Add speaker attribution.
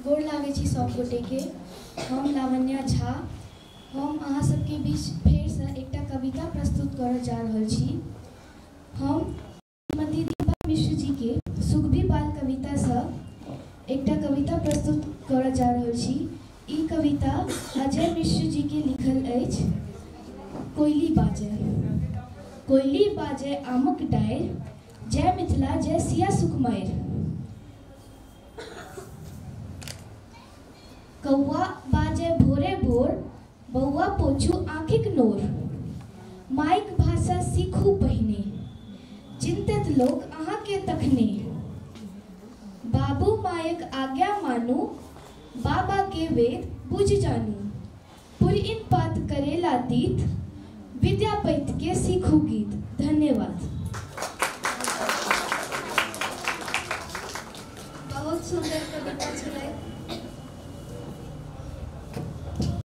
Speaker 1: गोर लागै छी सब गोटेके। हम लावण्या झा, हम अहाँ सबके बीच फेरसँ एकटा कविता प्रस्तुत करऽ जा रहल छी। हम श्रीमती दीपा मिश्र जीके सुगबी बाल कवितासँ एकटा कविता प्रस्तुत करऽ जा रहल छी। ई कविता अजय मिश्र जीके लिखल अछि। कोयली बाजय, कोयली बाजय आमक डारि, जय मिथिला जय सिया सुकुमारि। कौआ बाजय भोरे भोर, बौआ पोछू आँखिक नोर। माइक भाषा सीखू पहिने, चिंतित लोक अहाँके तखने। बाबू मायक आज्ञा मानू, बाबा के वेद बुझि जानू। पुरइन पात करेला तीत, विद्यापति के सीखू गीत। धन्यवाद।
Speaker 2: बहुत सुंदर कविता छलै।